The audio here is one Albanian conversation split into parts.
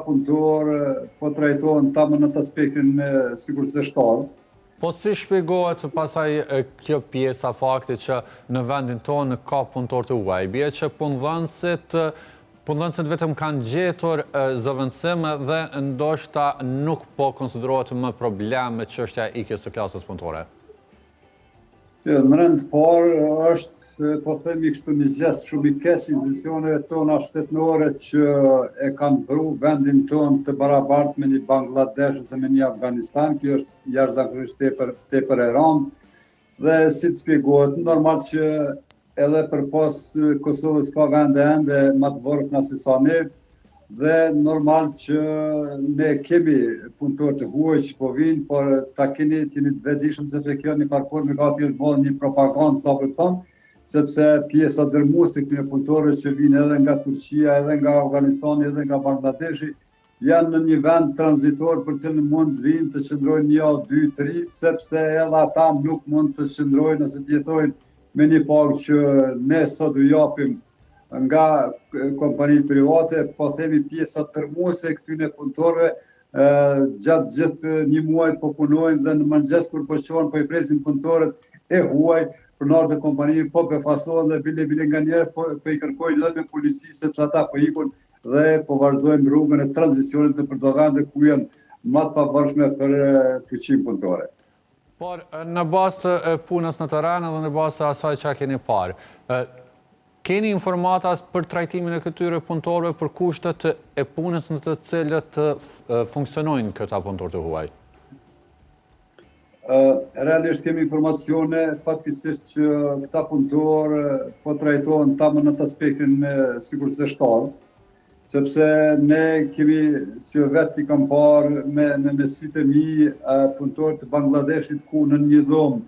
punëtorë po trajtohen tamam në atë aspektin sikurse shtazë. Po si shpjegohet pastaj kjo pjesa fakti që në vendin tonë ka punëtorë të huaj? Bie që punëdhënësit punëdhënësit vetëm kanë gjetur zëvendësim dhe ndoshta nuk po konsiderohet më problem çështja e ikjes së klasës punëtore. Jo, në rend të parë është, po themi kështu, një gjest shumë i keq institucioneve tona shtetërore që e kanë pru vendin tonë të barabartë me një Bangladesh ose me një Afganistan, kjo është jashtëzakonisht tepër, tepër e rëndë. Dhe si të shpjegohet, normal që Edhe përpos Kosovës ka vende ende ma të vorfna se sa ne, dhe normal që ne kemi punëtorë të huaj që po vinë, por ta keni të jeni të vetëdijshëm se kjo një farë forme gati është bërë një propagandë sa për të thonë, sepse pjesa dërmuese e këtyre punëtorëve që vinë edhe nga Turqia, edhe nga Afganistani, edhe nga Bangladeshi, janë në një vend tranzitor për cilën mund të vinë të qëndrojnë një javë, dy, tri, sepse edhe ata nuk mund të qëndrojnë ose të jetojnë me një pagë që ne sot u japim nga kompanitë private, po themi pjesa dërmuese e këtyre punëtorëve gjatë gjithë një muaj po punojnë dhe në mëngjes kur po çohen po i presin punëtorët e huaj, pronarët e kompanive po befasohen dhe bile bile nganjëherë po, po i kërkojnë edhe me polici sepse ata po ikun dhe po vazhdojnë rrugën e tranzicionit nëpër do vende ku janë më të favorshme për fuqinë punëtore. Por, në bazë të punës në terren dhe në bazë të asaj që keni parë, keni informata për trajtimin e këtyre punëtorëve për kushtet e punës në të cilët funksionojnë këta punëtorë të huaj? Realisht kemi informacione, fatkeqësisht që këta punëtorë po trajtohen tamam në atë aspektin sikurse shtazë, sepse ne kemi që vetë i kam parë me, me, me sytë e mi punëtorë të Bangladeshit ku në një dhomë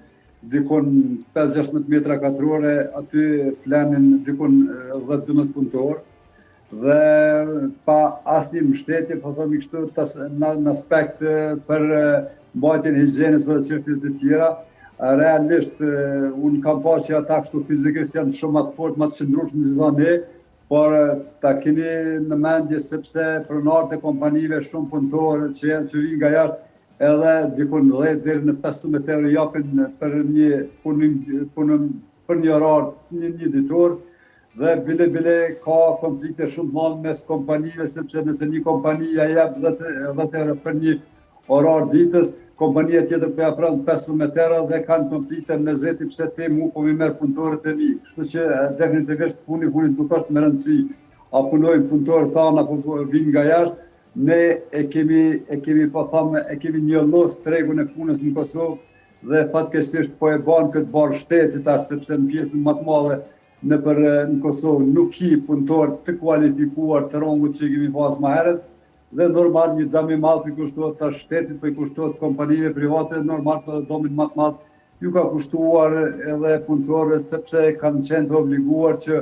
dikun 5-16 metra katrore, aty flenin dikun 10-12 punëtorë, dhe pa asnjë mbështetje, po themi kështu, tas, në, në aspekt për mbajtjen e higjienës dhe çështje të tjera, realisht unë kam pa që ata kështu fizikisht janë shumë më të fortë, më të qëndrueshëm se sa ne, por ta keni në mendje sepse pronarët e kompanive shumë punëtorë që janë që vijnë nga jashtë edhe dikun 10 deri në 15 euro japin për një punim punim për një orar një, një ditor Dhe bile bile ka konflikte shumë të mëdha mes kompanive sepse nëse një kompani ja jep 10 10 euro për një orar ditës, kompania tjetër po ja ofron 15 euro dhe kanë konflikte mes veti pse ti mu po m'i merr punëtorët e mi. Kështu që definitivisht fundi fundit nuk është me rëndësi a punojnë punëtorët tanë apo po vijnë nga jashtë, ne e kemi e kemi po them e kemi njollos tregun e punës në Kosovë dhe fatkeqësisht po e ban këtë barrë shteti tash sepse në pjesën më të madhe nëpër në Kosovë nuk ki punëtorë të kualifikuar të rangut që i kemi pas më herët dhe normal një dëm i madh po i kushtohet tash shtetit, po i kushtohet kompanive private, normal po edhe dëmin më të madh ju ka kushtuar edhe punëtorëve sepse kanë qenë të obliguar që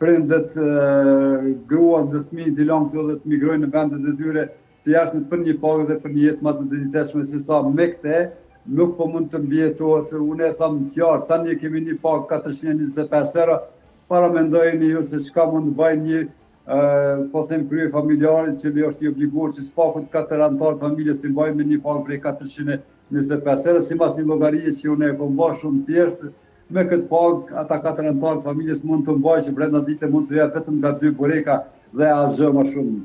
prindët, gruan dhe fëmijët t'i lanë këtu dhe të migrojnë në vendet e tyre të jashtme për një pagë dhe për një jetë më të dinjitetshme se sa me këte nuk po mund të mbijetohet. Unë e tham qartë, tani kemi një pagë 425 euro, paramendojeni ju se çka mund të bëjë një po them kryefamiljar i cili është i obliguar që së paku katër anëtarë të familjes të mbajë me një pagë prej 425 euro, sipas një llogarie që unë e kom bërë shumë thjesht, me këtë pagë ata katër anëtarë të familjes mund të mbajë që brenda dite mund të jap vetëm nga dy bureka dhe asgjë më shumë.